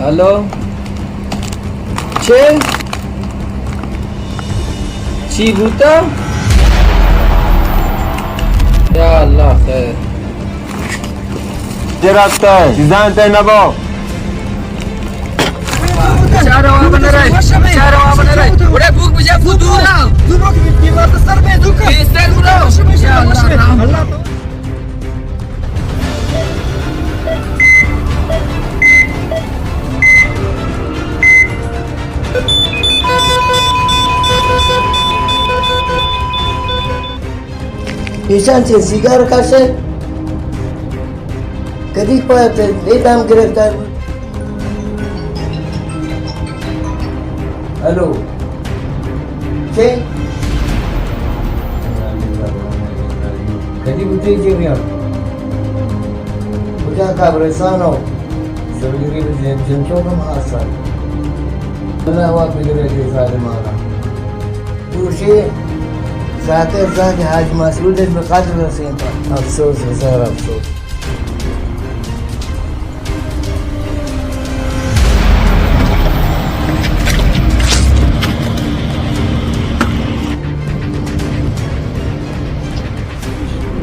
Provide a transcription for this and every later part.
ہلو، چے؟ چی بوتا؟ یا اللہ خیر۔ دراتہ، چیزاں تے نبو۔ چارو آب نہ رہے، چارو آب نہ رہے۔ اڑے بوک بجا، بو دور آ۔ دور آ، بیمار تو سر میں دکھ۔ بیستر برو۔ یا اللہ رحم۔ اللہ تو ایشان چہ سیگار کشے، کدی پاتے، اے دام گرفتار۔ ہلو۔ چے؟ کدی بوتے چے بیا؟ کجا قبرستان ہو؟ سرگری بجے جن چوکم حادثہ۔ اللہ ہوا بگرے کے ظالمانا۔ گوشے، ساتر زاگ حاج مسعود بقدر رسیم۔ افسوس، ہزار افسوس۔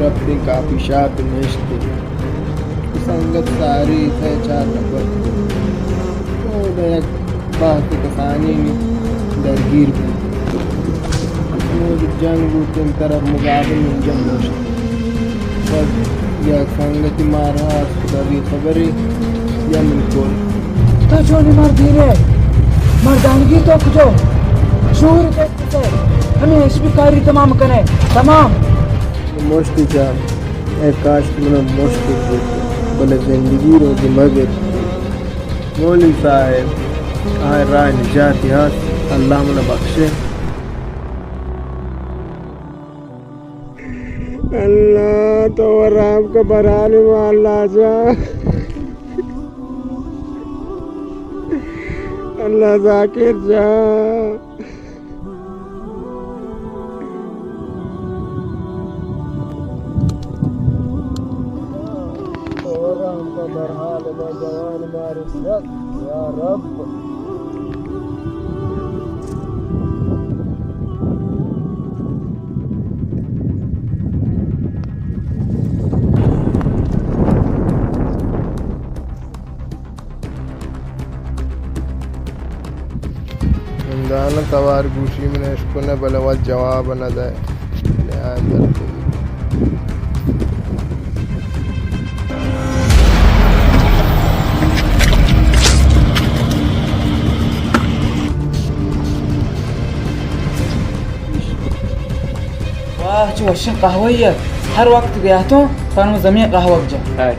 رفتیں کافی شاپ نشتیں۔ سنگت ساری تھے چار نفر۔ او یک بحث کسانی درگیر بوت۔ ہمود جنگ بوت، طرف مقابل من جنگ داشت۔ پد یک سنگتی مارا است، بی خبری یا من کول۔ تو چونی مردی رے؟ مردانگی تو کجو؟ شعور تو کجو؟ ہمیں ایس بی کاری تمام کنے، تمام۔ مشتی جان، اے کاش کہ منا مشتی بوت، بلے زندگی روزی مگر۔ مولوی صاحب، آئی راہ نجاتی ہست، اللہ منا بخشے۔ اللہ تو رحم کا برانی ما اللہ جا۔ اللہ ذاکر جا۔ تو رحم کا برحال ما جوان ماری۔ یا رب۔ من زاناں توار گوشی من اشکنئے، بلے وت جواب نہ دئے۔ لہذا واہ، چو وشیں قہوہ یے۔ ہر وقت بیا تو پرم زمین قہوہ جا۔ ہائے۔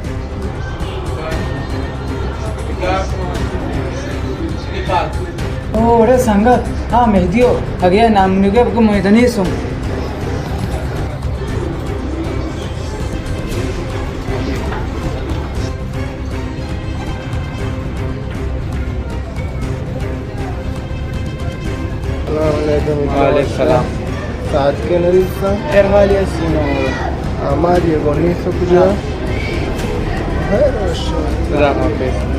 اوڑے سنگت، ہاں مہدیو، اگے نام نگے بگو میدانی سوں۔ السلام علیکم۔ وعلیکم السلام۔ ساعت کے نریسا؟ خیر حالی ہے سینا۔ آمادی ہے، گورنی سو کجا؟ خدا حافظ۔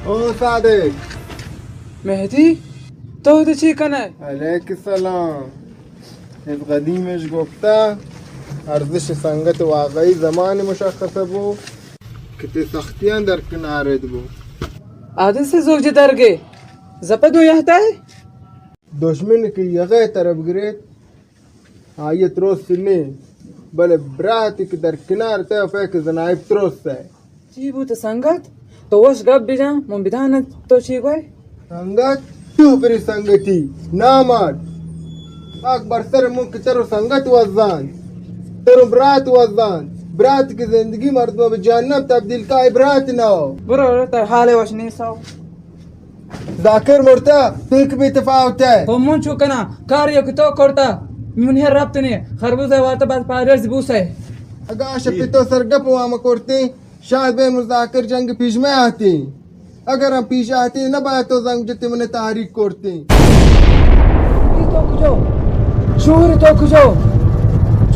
او صادق۔ مہدی، تو ادا چی کنئے؟ علیک السلام۔ اے قدیمش گپتہ، ارزش سنگت واقعی زمان مشخص بو کہ تئی سختیاں درکنار ات بو۔ آدن سے زوج درگے، زپد و یہتائے؟ دشمن کہ یغے طرف گریت، آئی ء ترس نی، بلے براتے کہ در کنار تہ ء پہ کہ زنائب ترس ء۔ چی بوت سنگت؟ تو وش گپ بجن، من بدان تو چی گوئے؟ سنگت؟ تو پری سنگتی نامرد۔ پاک بر سر من کہ ترو سنگت وزان، ترو برات وزان۔ برات کہ زندگی مردم بہ جہنم تبدیل کا، اے برات نہ ہو۔ برو، تر حال وش نیسو۔ ذاکر مرتا، تیک بے تفاوت ہے۔ خو من چو کنا، کار یک تو کرتا، من ہے ربط نے، خربوزہ واتا بعد پارز بوسے۔ اگا شپی تو سرگپ وام کرتے، شاید بے مذاکر جنگ پیش میں آتے۔ اگر ہم پیش آتے، نہ باید تو زنگ جتے من تحریک کرتے۔ تو کجو؟ شور تو کجو؟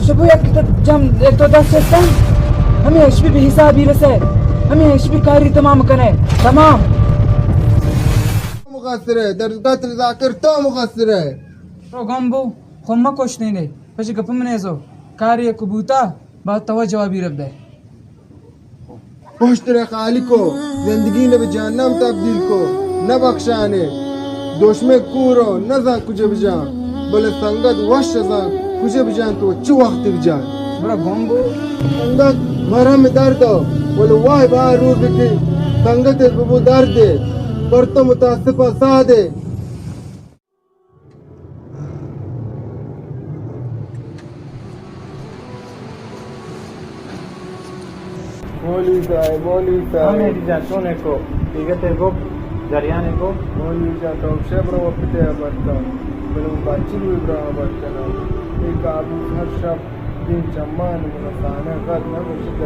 شبو یک تو جم، یک تو دست سستن۔ ہمیں اشبی بھی حسابی رسے۔ ہمیں اشبی کاری تمام کنے۔ تمام۔ مقصر ہے، در قتل ذاکر تو مقصر ہے۔ رو گم بو، خو ما کشتے نے، پچ گپ منے زو، کاری یک بوتا، با تو جوابی رب دے۔ پشت را خالی کو، زندگی نے بہ جہنم تبدیل کو، نہ بخشانے۔ دشمن کورو، نہ زان کجے بجان، بلے سنگت وش زان کجے بجان تو چو وقت بجان۔ برا گم بو۔ سنگت مرہم درد ہو، ولے واہ بہا روز کی سنگت ببو درد ہے، پر تو متاسفاں سادے۔ مولوی صاحب، مولوی صاحب۔ ہاں مہدی جان، چون ہے کو؟ بیگتے گو، جریان کو؟ مولوی جان، تو شب رو وقت ہے برتا، بلو باچی روی برا برتا نا۔ ایک آبو ہر شب دیم چمان من خانہ غد نہ گوشت،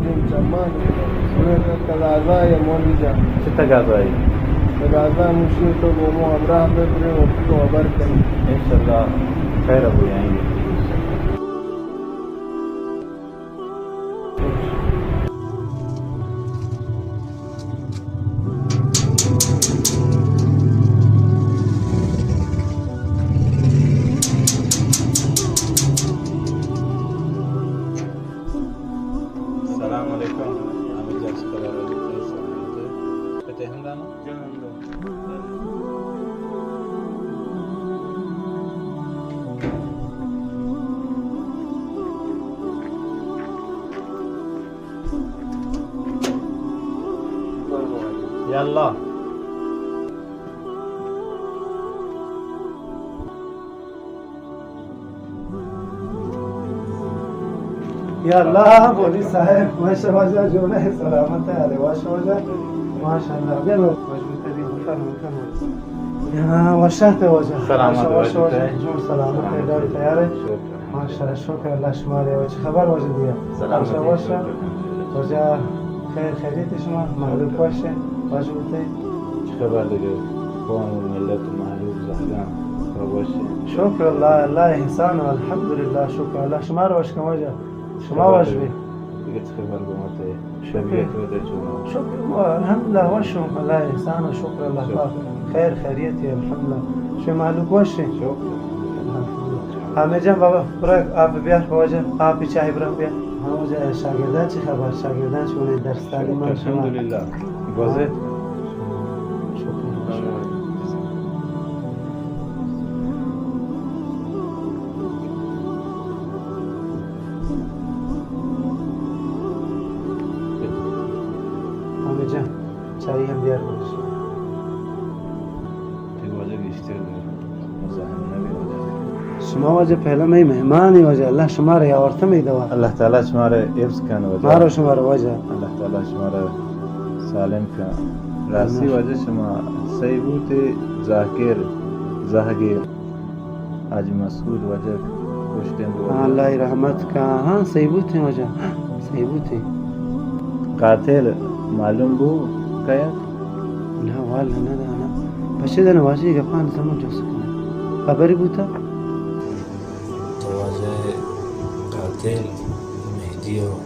دیم چمان من۔ تقاضا یا مولوی جان۔ چه تقاضایی؟ تقاضا مشی تو گو مو ہمراہ بے برے و تو خبر کنی۔ انشاءاللہ خیر ابو آئیں گے۔ سلام علیکم۔ حامد جان، چه خبر؟ سلامت ئے؟ پتے ہم دانا؟ یا اللہ۔ یا اللہ، مولوی صاحب، وش واجہ، جوڑ ئے، سلامت ئے، حال وش واجہ؟ ماشاءاللہ، بیا وش بوتے، بیا، فرما، فرما۔ یا وش ات واجہ۔ سلامت وش واجہ، جوڑ سلامت ئے، ڈاڈ تیار ئے؟ شکر۔ ماشاءاللہ، شکر اللہ شمارے۔ چه خبر واجہ دیا؟ سلامتی، وش؟ شکر۔ واجہ خیر خیریت شما؟ مہلوک وش ئے؟ وش بوتے؟ چه خبر دگہ؟ قوم و ملت و مہلوک زہگاں وش ئے؟ شکر اللہ، اللہ احسان، الحمدللہ، شکر اللہ۔ شمار وش کن واجہ، شما وش بی؟ دگہ چه خبر گوات ئے؟ شکر۔ طبیعت وت ئے چون؟ شکر، ما الحمدللہ وش اوں، اللہ احسان و شکر اللہ پاک۔ خیر خیریت ئے الحمدللہ۔ شما مہلوک وش ئے؟ شکر۔ الحمدللہ۔ حامد جان بابا، برا آپ بیار واجہ، آپ چاہ برا بیار۔ ہاں واجہ، شاگردان چه خبر؟ شاگردان چون ئے، درس تعلیم؟ شکر، الحمدللہ۔ گوزے؟ شکر۔ حامد جان، چائی ہم بیار بخش۔ تئی واجہ گیشتر مزاحم نہ بی واجہ۔ شما واجہ پہلا مئی مہمان ئے واجہ، اللہ شمارا آورتہ مئی دوا۔ اللہ تعالی شمارا حفظ کن واجہ۔ مارا شمارا واجہ۔ اللہ تعالی شمارا سالم کن۔ راستی واجہ شما سہی بوتے ذاکر زہگے حاجی مسعود واجہ کشتیں بو۔ ہاں، اللہ رحمت کا۔ ہاں، سہی بوتے واجہ، سہی بوتے۔ قاتل معلوم بو کئے ات؟ نہ، واللہ نہ دانا۔ پشے دن واجہ گپان زمن جوس کن۔ خبری بوتا؟ تو واجہ قاتل مہدی ہو۔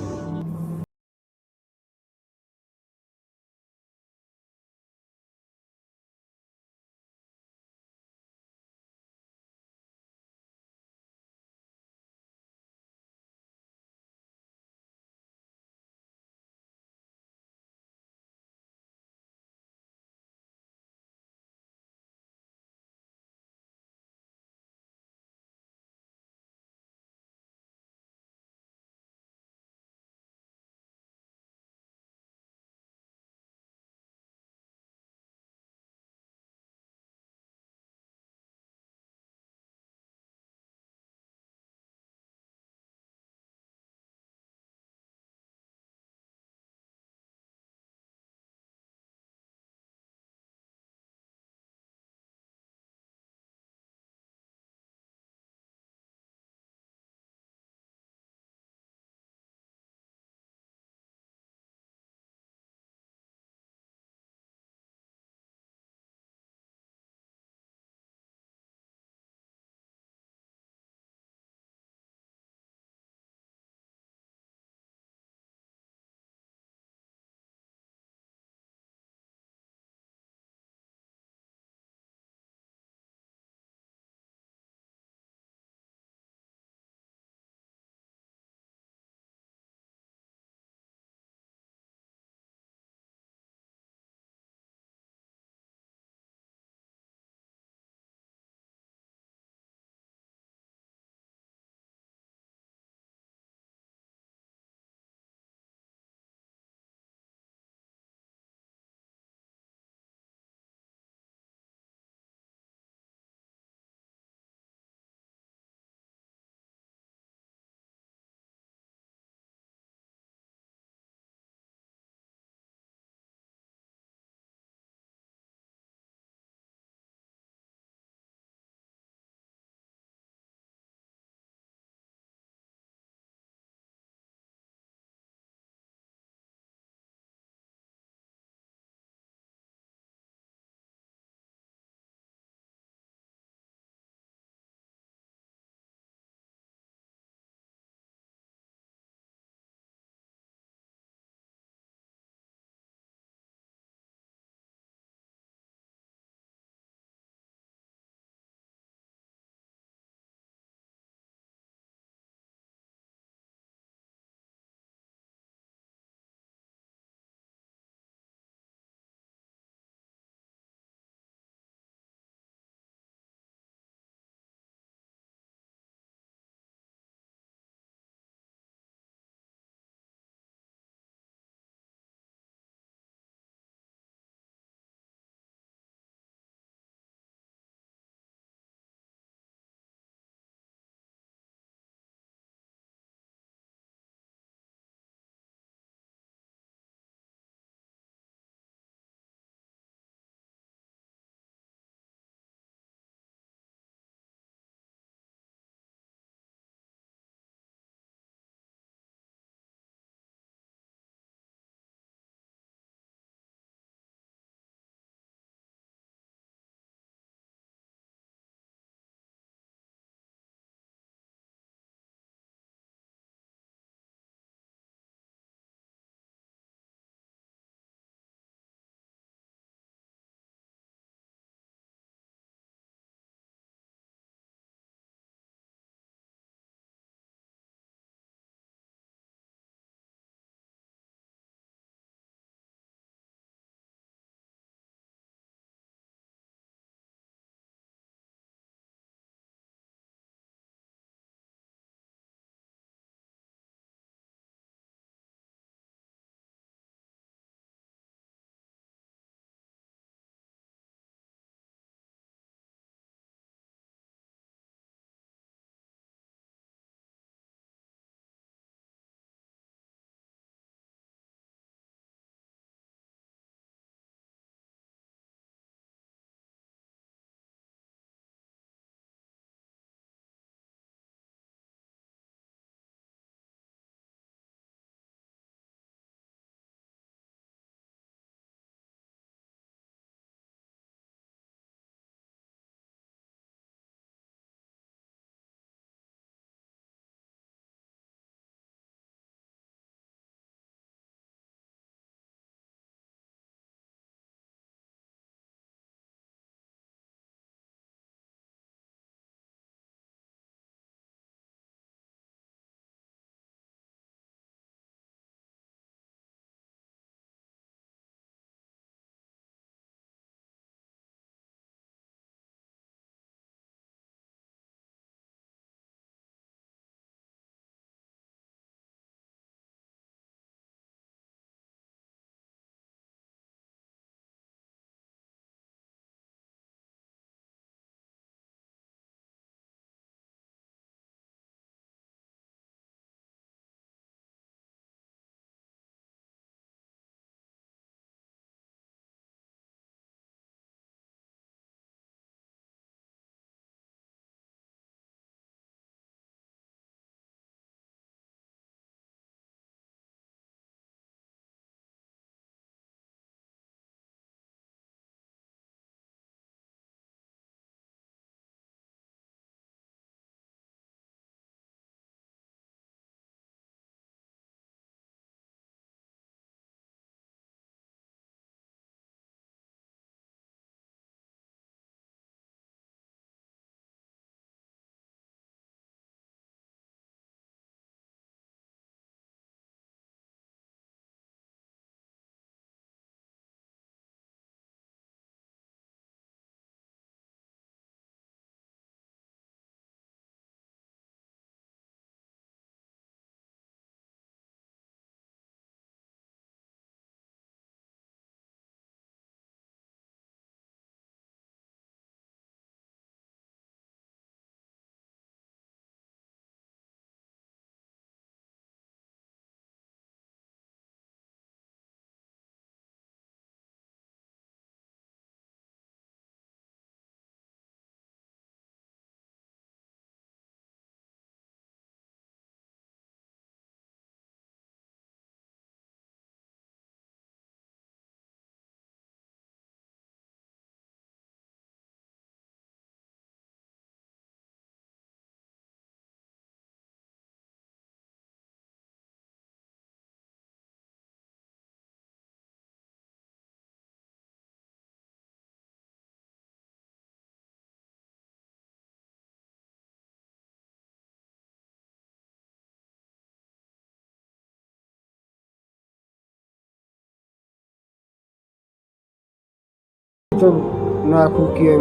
ناکوکی ء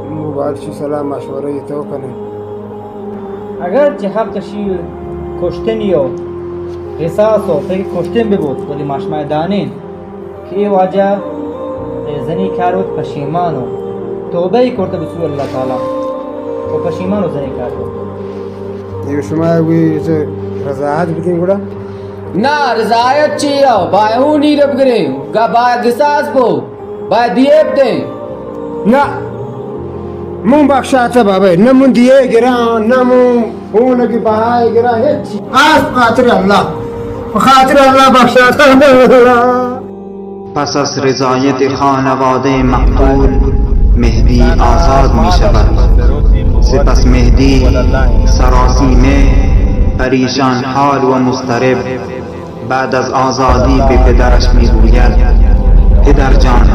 موبائل چی سلاہ مشورہ ء تو کنے۔ اگرچہ حق اشی کشتنی و قصاص و تئی کشتن بہ بوت، ولی ما شما دانین کہ اے واجہ اے زنی کار وت پشیمان و توبہ ای کرتہ بسوی اللہ تعالی و پشیمان و زنی کار کرتہ۔ اے شما وی رضاعت بدین گڑا؟ نا، رضاعت چی ہو؟ باید اونی رب گریں، گا باید قصاص بو۔ باید دیب دیں۔ نہ، من بخشاتہ بابا، نہ من دیے گراں، نہ من ہونگی بہائے گراں، ہچ چیز۔ آس خاطر اللہ، خاطر اللہ بخشاتہ اللہ۔ پس از رضایت خانوادهٔ مقتول، مهدی آزاد می‌شود. سپس مهدی سراسیمه، پریشان حال و مضطرب، بعد از آزادی به پدرش می‌گوید: پدرجان،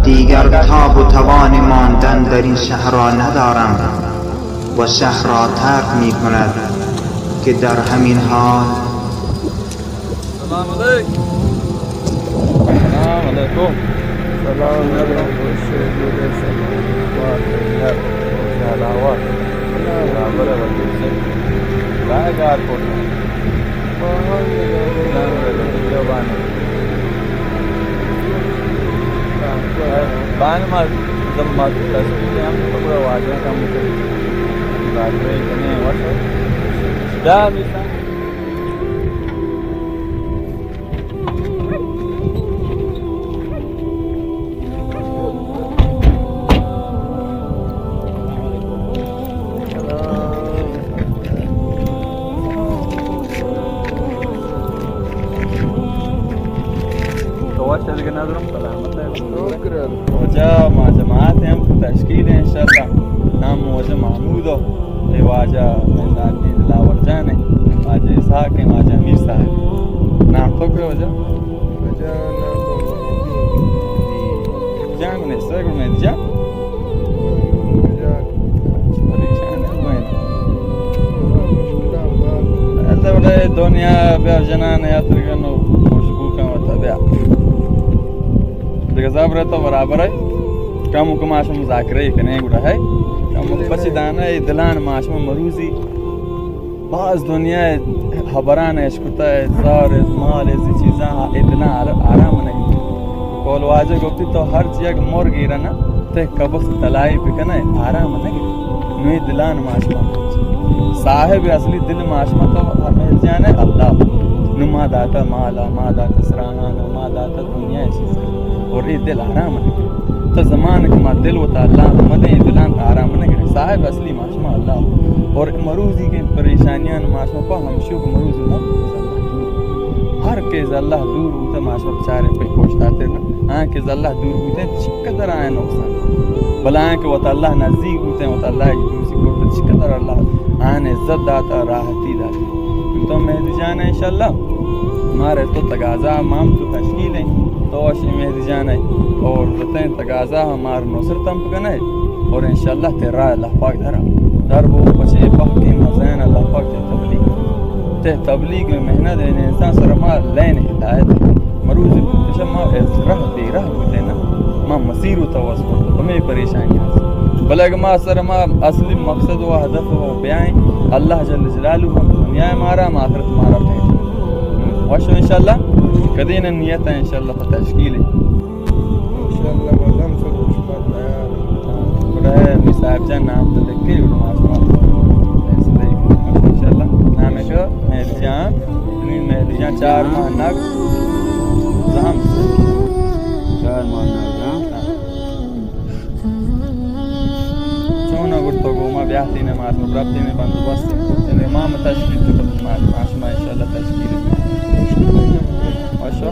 دیگر تاب و توان ماندن در این شهر را ندارم و شهر را ترک می‌کند که در همین حال. سلام علیکم. سلام علیکم. سلام علیکم. برابر ہے، وزیر صاحب. کہاں گار کوٹ؟ بان ما زمت تشکیل ہم تو بڑا واجہ کم کری. بات ہے کنے وش. دا مثال. تو وش دگہ ندارم، سلامت ئے. شکر. واجہ ما جماعت ہم تشکیل ہے انشاءاللہ. نام واجہ محمود ہو. اے واجہ مہدی دلاور جان ہے، واجہ اسحاق ہے، واجہ امیر صاحب. نام تو کیا واجہ؟ واجہ نام جان نے سر میں جان. پریشان ہے کوئی نا. اللہ بڑے دنیا بیا جنان یا ترگنو خوشبو کا مت بیا. دگہ زبر تو برابر ہے. کم کم آش مذاکرہ کنے گڑا ہے. کم کم پچی دانا ہے دلان ماش مروزی. باز دنیا ء ہبران ء اشکتہ ء زار ء مال ء زی چیزاں اے دلاں آر-، آرام نہ گیت. کول واجہ گپتی تو ہرچ یک مرگ ایرا نہ تہ کبس تلائی بکن ء آرام نہ گیت. نوی دلان ماشما صاحب اصلی دل ماشما تو جانے اللہ. نو ما داتا مالا، ما داتا سراہانا، ما داتا دنیا ء چیز اور اے دل آرام نہ گیت. تو زمان کہ ما دل وتا اللہ مدیں دلان آرام نہ گیت. صاحب اصلی ما شما اللہ. اور مروزی کے پریشانیاں ما شما پا ہمشو کہ مروزی ما ہر کہ ز اللہ دور بوتا ما شما بچارے پہ پوشتاتے نا. ہاں کہ ز اللہ دور بوتے چقدر آئے نقصان. بلا آئے کہ وت اللہ نزدیک بوتے، وت اللہ دوستی کرتے چقدر اللہ آئے عزت داتا، راحتی داتا. تو مہدی جان انشاءاللہ مارے تو تقاضا مام تو تشکیل ہیں. تو اشی مہدی جان ہے اور بتیں تقاضا ہمار نصرت ہم بکنے اور انشاءاللہ تے راہ اللہ پاک درا در بو. پچے پاک مزین اللہ پاک تے تبلیغ، تے تبلیغ میں محنت ہے انسان سر ما لین ہدایت. مروز پیش ما از راہ بے راہ بوتے نا، ما مسیر و توس کو ہمیں پریشانی ہے. بلے اگر ما سر ما اصلی مقصد و ہدف و بیائیں اللہ جل جلالہ ہم دنیا مارا ہم آخرت مارا پہنچ. وش انشاءاللہ کدی نہ نیت ہے انشاءاللہ پہ تشکیل ہے. انشاءاللہ مردم سب کچھ پر تیار ہے. گڑا ہے، می صاحب جان نام تو لکھ کے، گڑا ما شما فیصلہ کنیں. انشاءاللہ نام ہے کہ مہدی جان، نی مہدی جان چار ماہ نگ زام. چار ماہ نگ زام. چون گڑ تو گو ما بیاتین ما تو ربطین بندوبست کرتین ما تشکیل تو ما شما انشاءاللہ تشکیل. وشو.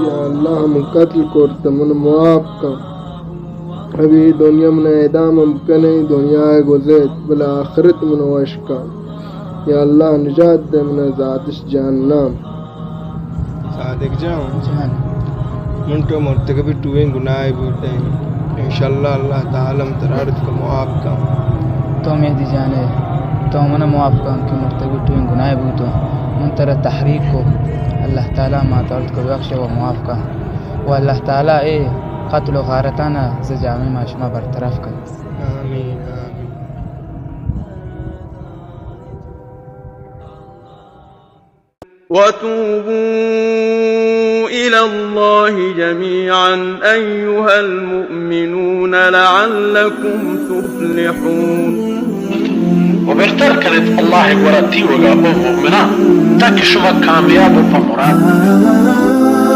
یا اللہ، من قتل کرتہ، من معاف کن. ابھی دنیا من اعدام ہم بکنے، دنیا گوزیت، بلے آخرت من وش کن۔ یا اللہ نجات دے من ذاتش جہنم۔ صادق جان، جان۔ من تو مرتکب ٹوئیں گناہ بوتیں۔ انشاءاللہ اللہ تعالی من ترا رزق معاف کن۔ تو مہدی جانے، تو من معاف کن کہ مرتکب ٹوئیں گناہ بوتوں۔ من ترا تحریک کو۔ اللہ تعالی ما ترا رزق بخش و معاف کن۔ و اللہ تعالی اے قتل و غارتانا سزا میں ما شما برطرف کن۔ آمین، آمین۔ وتوبوا إلى الله جميعا أيها المؤمنون لعلكم تفلحون۔ و بہتر کنت اللہ ءِ گورا تیوگا، او مومنان، تاکہ شما کامیاب و پہ مراد۔